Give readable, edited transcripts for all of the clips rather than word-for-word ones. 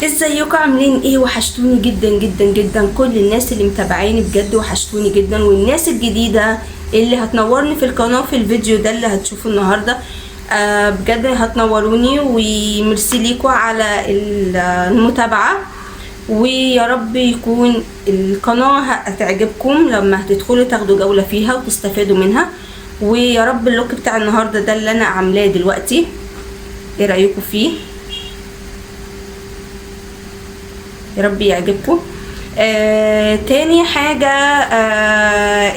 ازيكم عاملين ايه؟ وحشتوني جدا جدا جدا، كل الناس اللي متابعيني بجد وحشتوني جدا، والناس الجديدة اللي هتنورني في القناة في الفيديو ده اللي هتشوفه النهاردة بجد هتنوروني، وميرسي ليكوا على المتابعة، ويا رب يكون القناة هتعجبكم لما هتدخلوا تاخدوا جولة فيها وتستفادوا منها. ويا رب ال look بتاع النهاردة ده اللي انا عاملاه دلوقتي ايه رأيكم فيه؟ يا رب يعجبكم. تاني حاجة،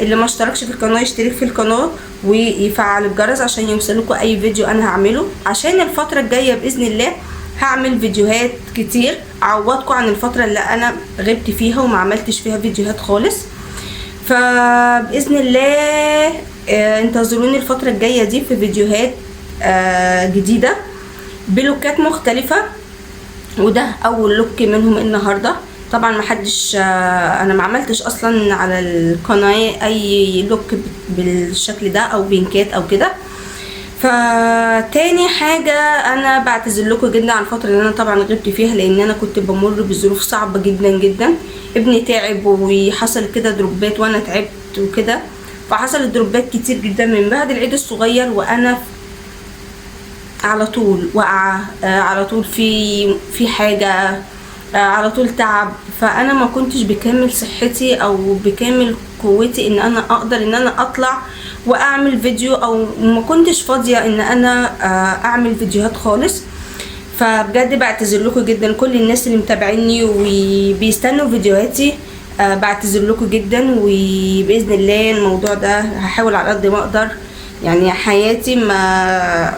اللي ما اشتركش في القناة يشترك في القناة ويفعل الجرس عشان يوصلكوا اي فيديو انا هعمله، عشان الفترة الجاية بإذن الله هعمل فيديوهات كتير اعوضكم عن الفترة اللي انا غبت فيها وما عملتش فيها فيديوهات خالص. فبإذن الله انتظروني الفترة الجاية دي في فيديوهات جديدة بلوكات مختلفة، وده اول look منهم النهارده. طبعا ما حدش، انا ما عملتش اصلا على القناة اي look بالشكل ده او بينكات او كده. فتاني حاجة انا بعتذر لكم جدا على الفترة اللي انا طبعا غبت فيها، لان انا كنت بمر بظروف صعبة جدا جدا. ابني تعب وحصل كده دروبات وانا تعبت وكده، فحصلت دروبات كتير جدا من بعد العيد الصغير، وانا على طول واقعه، على طول في حاجة، على طول تعب. فانا ما كنتش بكامل صحتي او بكامل قوتي ان انا اقدر ان انا اطلع واعمل فيديو، او ما كنتش فاضية ان انا اعمل فيديوهات خالص. فبجد بعتذر لكم جدا كل الناس اللي متابعيني وبيستنوا فيديوهاتي، بعتذر لكم جدا. وباذن الله الموضوع ده هحاول على قد ما اقدر، يعني حياتي ما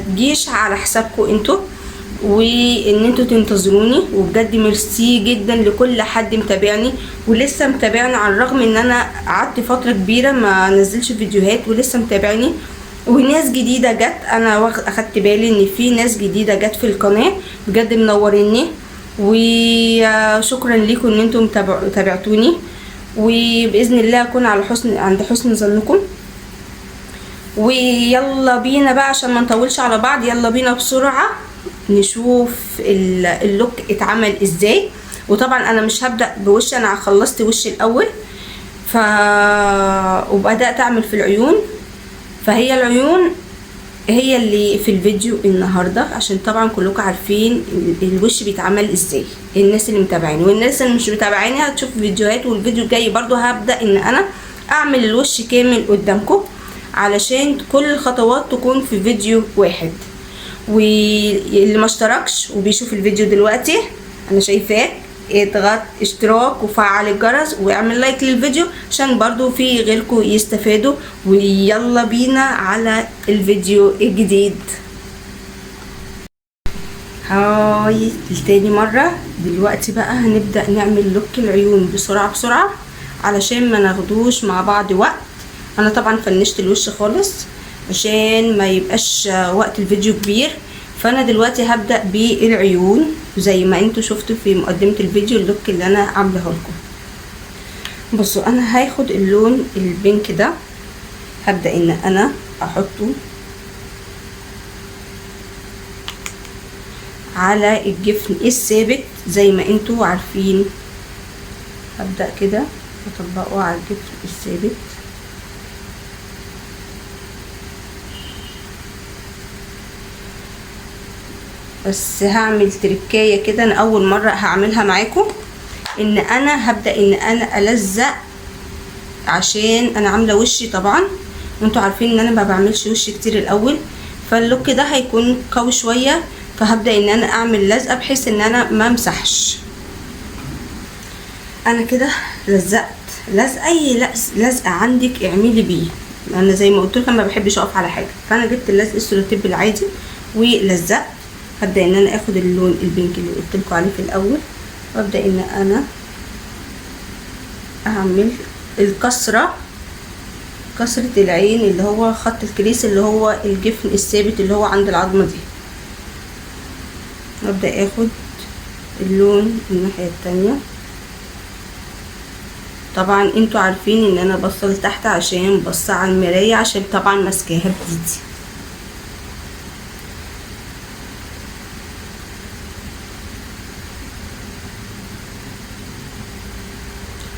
تجيش على حسابكم انتوا، وان انتوا تنتظروني. وبجد ميرسي جدا لكل حد متابعني ولسه متابعني، على الرغم ان انا قعدت فترة كبيرة ما نزلش فيديوهات ولسه متابعني. وناس جديدة جت، انا اخدت بالي ان في ناس جديدة جت في القناة، بجد منوريني، وشكرا لكم ان انتم تابعتوني، وباذن الله اكون عند حسن ظنكم. ويلا بينا بقى عشان ما نطولش على بعض، يلا بينا بسرعة نشوف ال look اتعمل ازاي. وطبعا انا مش هبدأ بوشي، انا خلصت وشي الاول وبدأت اعمل في العيون. فهي العيون هي اللي في الفيديو النهاردة، عشان طبعا كلكم عارفين الوش بيتعمل ازاي، الناس اللي متابعيني والناس اللي مش متابعيني هتشوف فيديوهات، والفيديو الجاي برضو هبدأ ان انا اعمل الوش كامل قدامكم علشان كل الخطوات تكون في فيديو واحد. واللي ما اشتركش وبيشوف الفيديو دلوقتي انا شايفاك، اضغط اشتراك وفعل الجرس واعمل like للفيديو عشان برضو في غيركم يستفادوا. ويلا بينا على الفيديو الجديد. hi لتاني مرة. دلوقتي بقى هنبدأ نعمل look العيون بسرعة بسرعة علشان ما ناخدوش مع بعض وقت. انا طبعا فنشت الوش خالص عشان ما يبقاش وقت الفيديو كبير. فانا دلوقتي هبدأ بالعيون زي ما انتوا شفتوا في مقدمة الفيديو ال look اللي انا عاملاه لكم. بصوا انا هاخد اللون ال pink ده، هبدأ ان انا احطه على الجفن الثابت زي ما انتوا عارفين. هبدأ كده اطبقه على الجفن الثابت. بس هعمل تركايه كده، انا اول مرة هعملها معاكم، ان انا هبدأ ان انا الزق، عشان انا عاملة وشي طبعا وانتوا عارفين ان انا ما بعملش وشي كتير الاول، فال look ده هيكون قوي شوية، فهبدأ ان انا اعمل لزقة بحيث ان انا ما امسحش. انا كده لزقت لزقة، اي لزقة عندك اعملي بيه، انا زي ما قلت لكم ما بحبش اقف على حاجة، فانا جبت اللزق السولوتيب العادي ولزقت. هبدأ ان انا اخد اللون ال pink اللي قلت لكم عليه في الاول، وابدأ ان انا اعمل الكسرة، كسرة العين اللي هو خط ال crease اللي هو الجفن الثابت اللي هو عند العظمة دي. وابدأ اخد اللون الناحية التانية. طبعا انتوا عارفين ان انا بصل تحت عشان بص على المراية، عشان طبعا ماسكاها بايدي.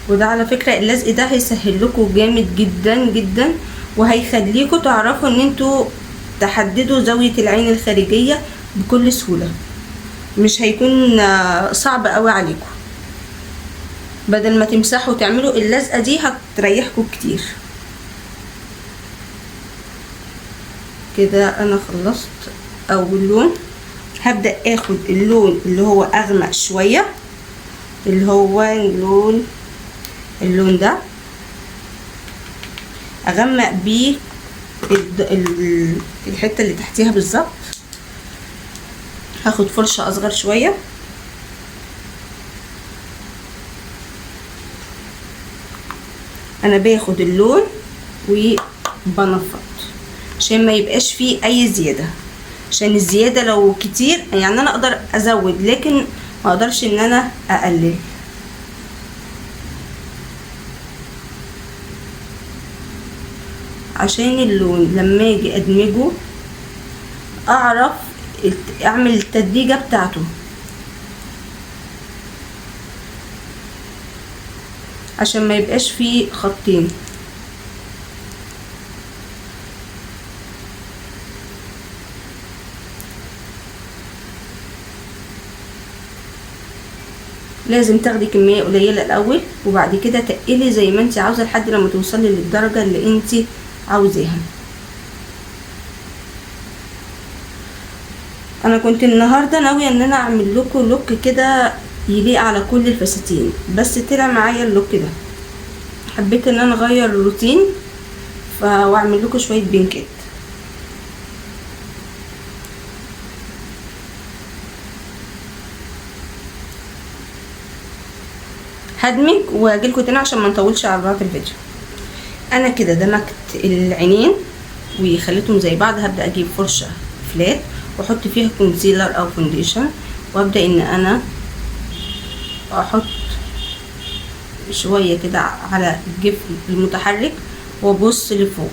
وده على فكرة اللزق ده هيسهل لكم جامد جدا جدا، وهيخليكم تعرفوا ان انتوا تحددوا زاوية العين الخارجية بكل سهولة، مش هيكون صعب قوي عليكم. بدل ما تمسحوا تعملوا اللزقة دي هتريحكم كتير. كده انا خلصت اول لون. هبدأ اخد اللون اللي هو اغمق شوية، اللي هو اللون ده، اغمق بيه الحتة اللي تحتيها بالظبط. هاخد فرشة اصغر شوية. انا باخد اللون وبنفض عشان ما يبقاش فيه اي زيادة، عشان الزيادة لو كتير يعني انا اقدر ازود لكن ما اقدرش ان انا اقلل. عشان اللون لما اجي ادمجه اعرف اعمل التدريجة بتاعته، عشان ما يبقاش فيه خطين. لازم تاخدي كمية قليلة الاول وبعد كده تقلي زي ما انت عاوزة لحد لما توصلي للدرجة اللي انت عاوزاها. انا كنت النهاردة ناوية ان انا اعمل لكم look كده يليق على كل الفساتين، بس طلع معايا ال look ده. حبيت ان انا اغير الروتين واعمل لكم شوية بينكات. هدمج واجيلكوا تاني عشان ما نطولش على بعض الفيديو. انا كده دمجت العينين وخليتهم زي بعض. هبدا اجيب فرشه flat واحط فيها concealer او foundation، وابدا ان انا احط شوية كده على الجفن المتحرك وابص لفوق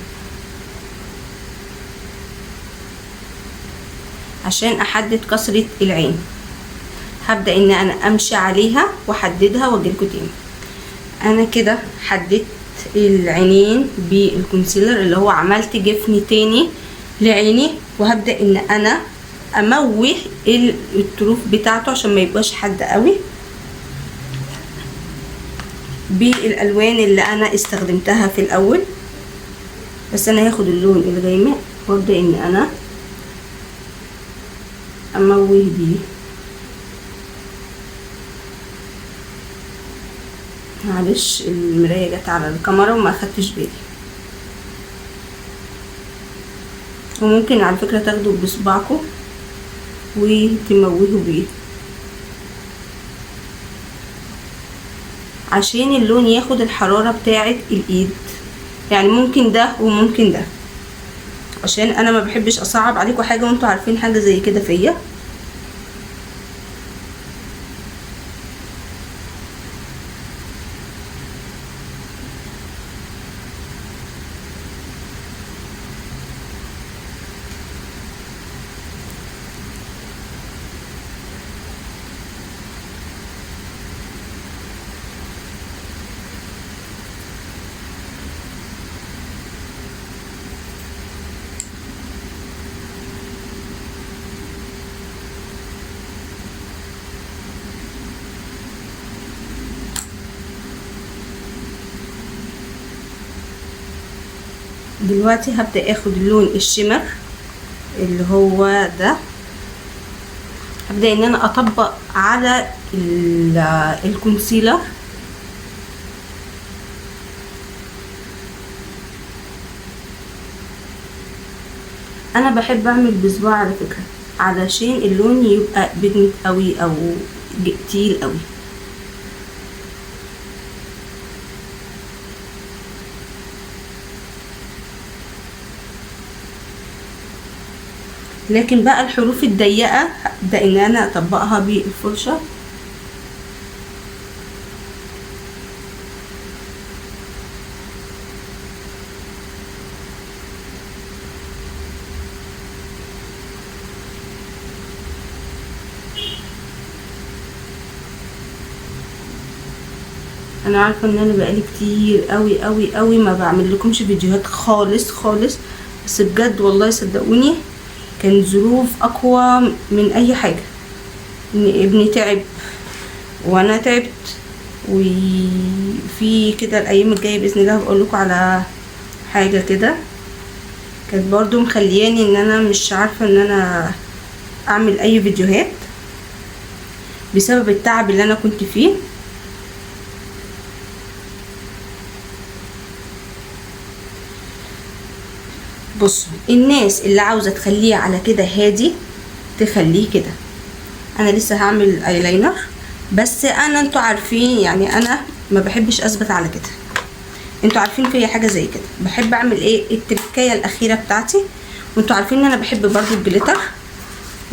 عشان احدد كسره العين. هبدا ان انا امشي عليها واحددها واجيلكوا تاني. انا كده حددت العينين بال concealer اللي هو عملت جفن تاني لعيني، وهبدا ان انا اموه الطروف بتاعته عشان ما يبقاش حاد قوي بالالوان اللي انا استخدمتها في الاول. بس انا هاخد اللون الغامق وابدا ان انا اموه بيه. معلش المراية جت على الكاميرا وما اخدتش بالي. وممكن على فكرة تاخدوا بصباعكم وتموهوا بيه عشان اللون ياخد الحرارة بتاعة الايد، يعني ممكن ده وممكن ده، عشان انا ما بحبش اصعب عليكم حاجة وانتوا عارفين حاجة زي كده فيا. دلوقتي هبدأ اخد اللون الشمر اللي هو ده، هبدأ ان انا اطبق على ال concealer. انا بحب اعمل بصباع على فكرة علشان اللون يبقى pigment قوي او تقيل قوي. لكن بقى الحروف الضيقة هبدأ ان انا اطبقها بالفرشة. انا عارفه ان انا بقالي كتير قوي قوي قوي ما بعمل لكمش فيديوهات خالص خالص، بس بجد والله صدقوني كان ظروف اقوى من اي حاجة، ان ابني تعب وانا تعبت، وفي كده الايام الجاية باذن الله هقول لكم على حاجة كده كانت برضو مخلياني ان انا مش عارفه ان انا اعمل اي فيديوهات بسبب التعب اللي انا كنت فيه. بصوا الناس اللي عاوزه تخليه على كده هادي تخليه كده. انا لسه هعمل ايلاينر، بس انا انتوا عارفين يعني انا ما بحبش اثبت على كده، انتوا عارفين فيا حاجة زي كده، بحب اعمل ايه التركية الاخيرة بتاعتي. وانتوا عارفين ان انا بحب برضو ال glitter،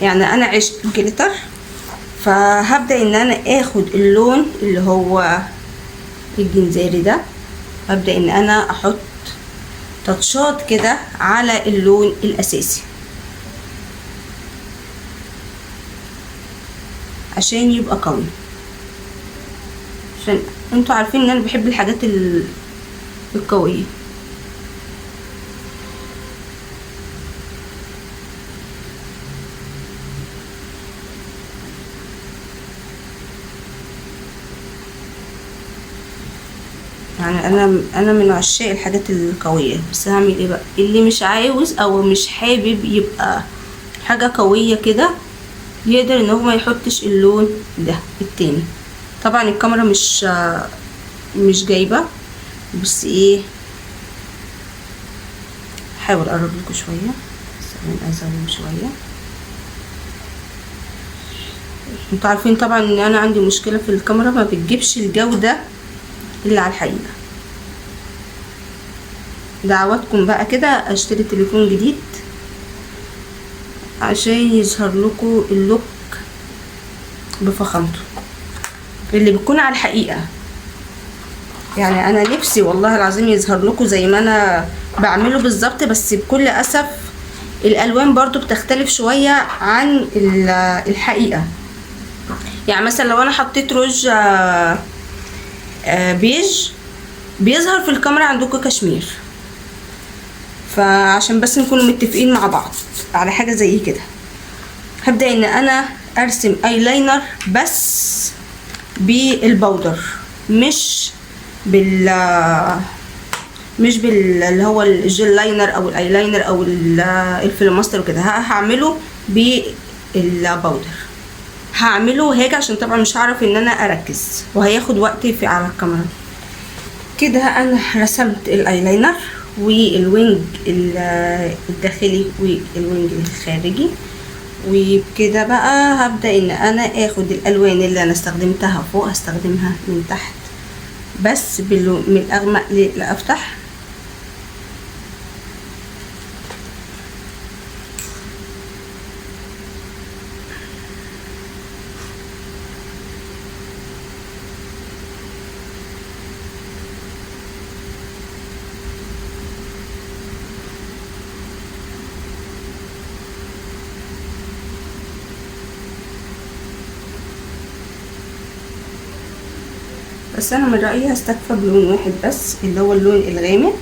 يعني انا عشت ال glitter، فهبدا ان انا اخد اللون اللي هو الجنزاري ده، هبدا ان انا احط تاتشات كده على اللون الاساسي عشان يبقى قوي، عشان انتوا عارفين ان انا بحب الحاجات القوية. يعني انا من عشاق الحاجات القوية، بس هعمل ايه بقى؟ اللي مش عاوز او مش حابب يبقى حاجة قوية كده يقدر ان هو ما يحطش اللون ده التاني. طبعا الكاميرا مش جايبه، بس ايه هحاول اقرب لكم شوية، بس انا ازوم شوية. انتوا عارفين طبعا ان انا عندي مشكلة في الكاميرا، ما بتجيبش الجودة اللي على الحقيقة. دعواتكم بقى كده اشتري تليفون جديد عشان يظهر لكم اللوك بفخامته اللي بيكون على الحقيقة. يعني انا نفسي والله العظيم يظهر لكم زي ما انا بعمله بالظبط، بس بكل اسف الالوان برضو بتختلف شوية عن الحقيقة. يعني مثلا لو انا حطيت روج بيج بيظهر في الكاميرا عندكم كشمير، فعشان بس نكون متفقين مع بعض على حاجة زي كده. هبدأ ان انا ارسم ايلاينر بس بال powder، مش بال اللي هو ال gel liner او الايلاينر او الفلوماستر وكده. هعمله بال powder، هعمله هاجي عشان طبعا مش هعرف ان انا اركز وهياخد وقت في على الكاميرا. كده انا رسمت ال eyeliner وال wing الداخلي وال wing الخارجي، وبكده بقى هبدأ ان انا اخد الالوان اللي انا استخدمتها فوق هستخدمها من تحت، بس من الاغمق للافتح. بس انا من رأيي هستكفى بلون واحد بس اللي هو اللون الغامق.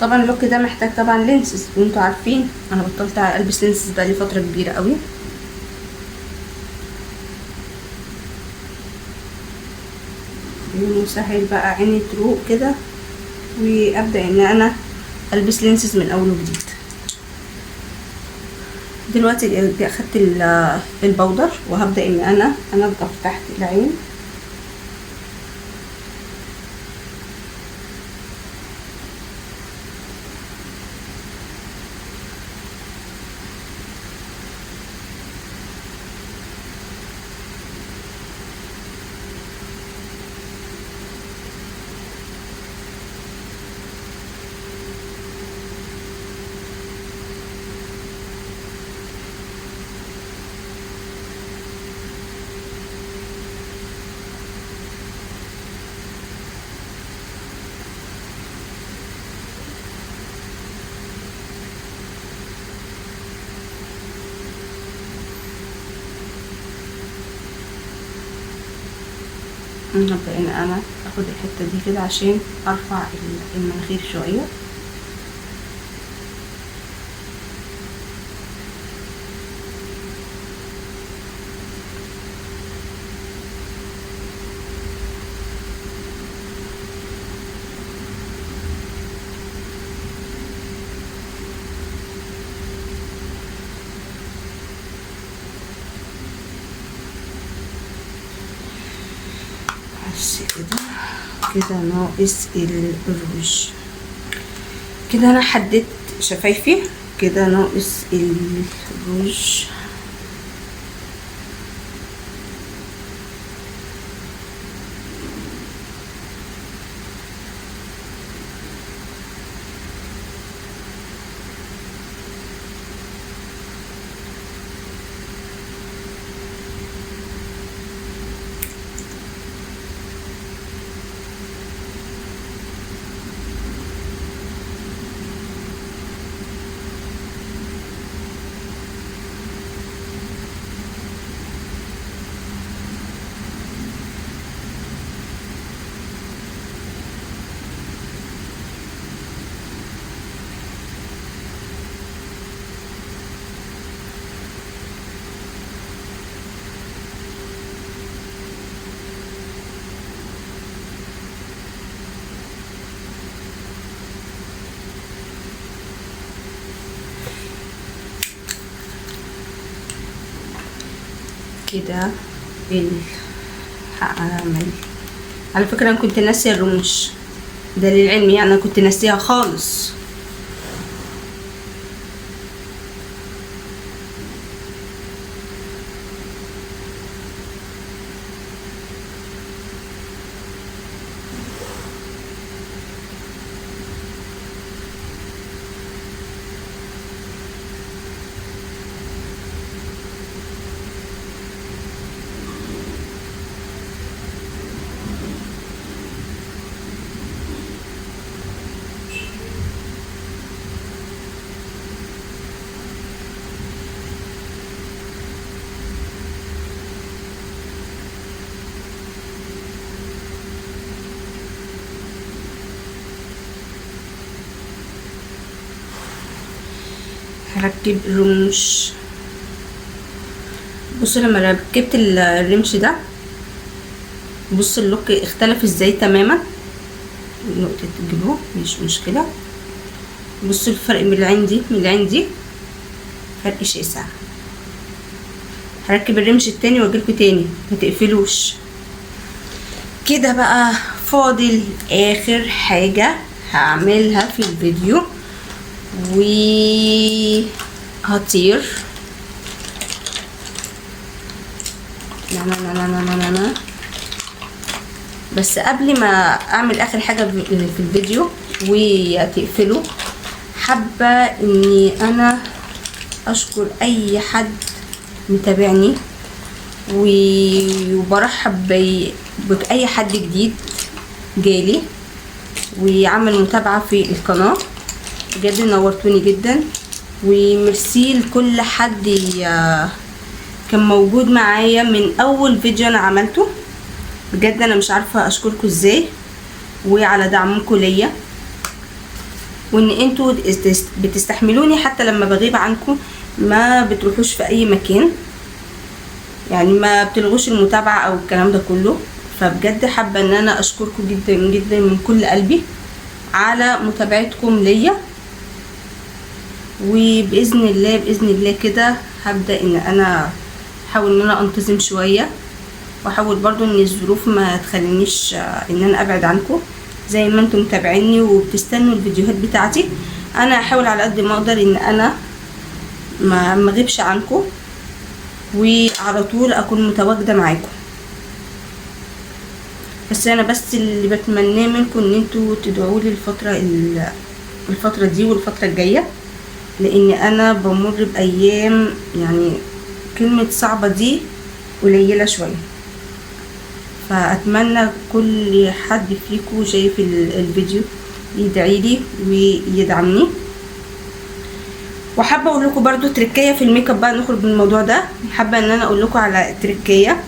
طبعا ال look ده محتاج طبعا lenses، وانتوا عارفين انا بطلت البس lenses بقالي فترة كبيرة قوي. مسهل بقى عيني تروق كده وابدا ان انا البس lenses من اول وجديد. دلوقتي اخدت ال powder وهبدا ان انا انضف تحت العين. هبدأ ان انا اخد الحتة دي كده عشان ارفع المناخير شوية. بس كده كده ناقص الروج. كده انا حددت شفايفي، كده ناقص الروج. كده هعمل. على فكرة انا كنت ناسية الرموش ده للعلم، يعني انا كنت ناسيها خالص. هركب الرموش. بصوا لما ركبت الرمش ده بص ال look اختلف ازاي تماما. نقطة glow مش مشكلة. بصوا الفرق من العين دي من العين دي فرق شاسع. هركب الرمش التاني واجيلكوا تاني، ما تقفلوش. كده بقى فاضل اخر حاجة هعملها في الفيديو وهطير. لا لا لا لا لا لا. بس قبل ما اعمل اخر حاجة في الفيديو وتقفلوا، حابة اني انا اشكر اي حد متابعني وبرحب باي حد جديد جالي وعمل متابعة في القناة. بجد نورتوني جدا، وميرسي لكل حد كان موجود معايا من اول فيديو انا عملته. بجد انا مش عارفه اشكركم ازاي وعلى دعمكم ليا، وان انتوا بتستحملوني حتى لما بغيب عنكم، ما بتروحوش في اي مكان، يعني ما بتلغوش المتابعة او الكلام ده كله. فبجد حابة ان انا اشكركم جدا جدا من كل قلبي على متابعتكم ليا. وباذن الله باذن الله كده هبدا ان انا احاول ان انا انتظم شوية، واحاول برضو ان الظروف ما تخلينيش ان انا ابعد عنكم. زي ما انتم متابعيني وبتستنوا الفيديوهات بتاعتي، انا هحاول على قد ما اقدر ان انا ما اغيبش عنكم، وعلى طول اكون متواجدة معاكم. بس انا بس اللي بتمناه منكم ان انتوا تدعوا لي الفترة دي والفترة الجاية، لان انا بمر بايام يعني كلمة صعبة دي قليله شوية. فاتمنى كل حد فيكم شايف الفيديو يدعي لي ويدعمني. وحابة اقول لكم برضو تركيه في الميك اب بقى، نخرج من الموضوع ده. حابة ان انا اقول لكم على تركيه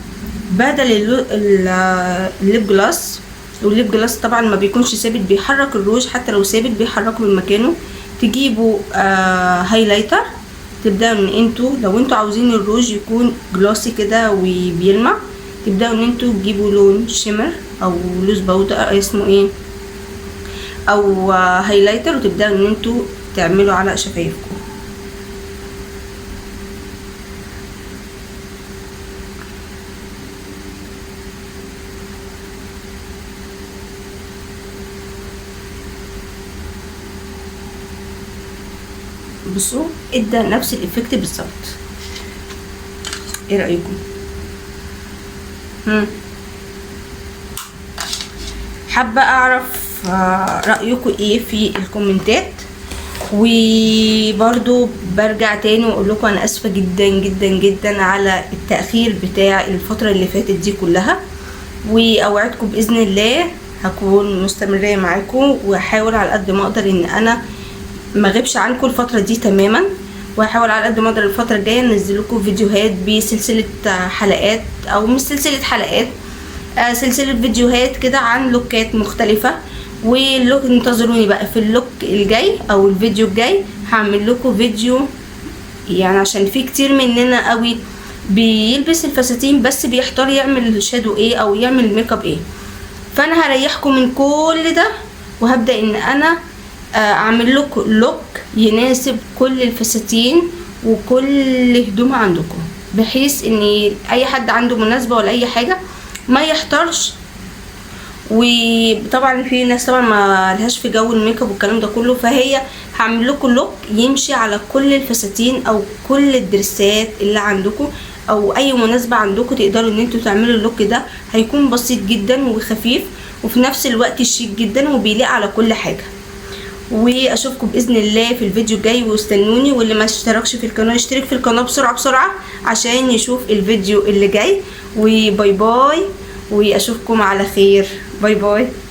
بدل ال lip gloss. وال lip gloss طبعا ما بيكونش ثابت، بيحرك الروج، حتى لو ثابت بيحركه من مكانه. تجيبوا highlighter، تبداوا ان انتوا لو انتوا عاوزين الروج يكون glossy كده وبيلمع، تبداوا ان انتوا تجيبوا لون shimmer او loose powder اسمه ايه او highlighter، وتبداوا ان انتوا تعملوا على شفايفكم. بصوا ادى نفس ال effect بالظبط. ايه رايكم؟ حابة اعرف رايكم ايه في الكومنتات. وبرضو برجع تاني واقول لكم انا اسفه جدا جدا جدا على التاخير بتاع الفترة اللي فاتت دي كلها، واوعدكم باذن الله هكون مستمرة معاكم، واحاول على قد ما اقدر ان انا ما غيبش عنكم الفترة دي تماما، وهحاول على قد ما اقدر الفترة الجاية انزل لكم فيديوهات بسلسلة حلقات، او مش سلسلة حلقات، سلسلة فيديوهات كده عن لوكات مختلفة. وال look انتظروني بقى في ال look الجاي او الفيديو الجاي، هعمل لكم فيديو يعني عشان في كتير مننا قوي بيلبس الفساتين بس بيحتار يعمل shadow ايه او يعمل ميك اب ايه. فانا هريحكم من كل ده، وهبدا ان انا اعمل لكم look يناسب كل الفساتين وكل هدوم عندكم، بحيث ان اي حد عنده مناسبة ولا اي حاجة ما يحتارش. وطبعا في ناس طبعا ما لهاش في جو الميك اب والكلام ده كله، فهي هعمل لكم look يمشي على كل الفساتين او كل الدرسات اللي عندكم او اي مناسبة عندكم، تقدروا ان انتوا تعملوا ال look ده. هيكون بسيط جدا وخفيف وفي نفس الوقت شيك جدا وبيليق على كل حاجة. واشوفكم باذن الله في الفيديو الجاي، واستنوني. واللي ما اشتركش في القناة يشترك في القناة بسرعة بسرعة عشان يشوف الفيديو اللي جاي. و bye bye، واشوفكم على خير. bye bye.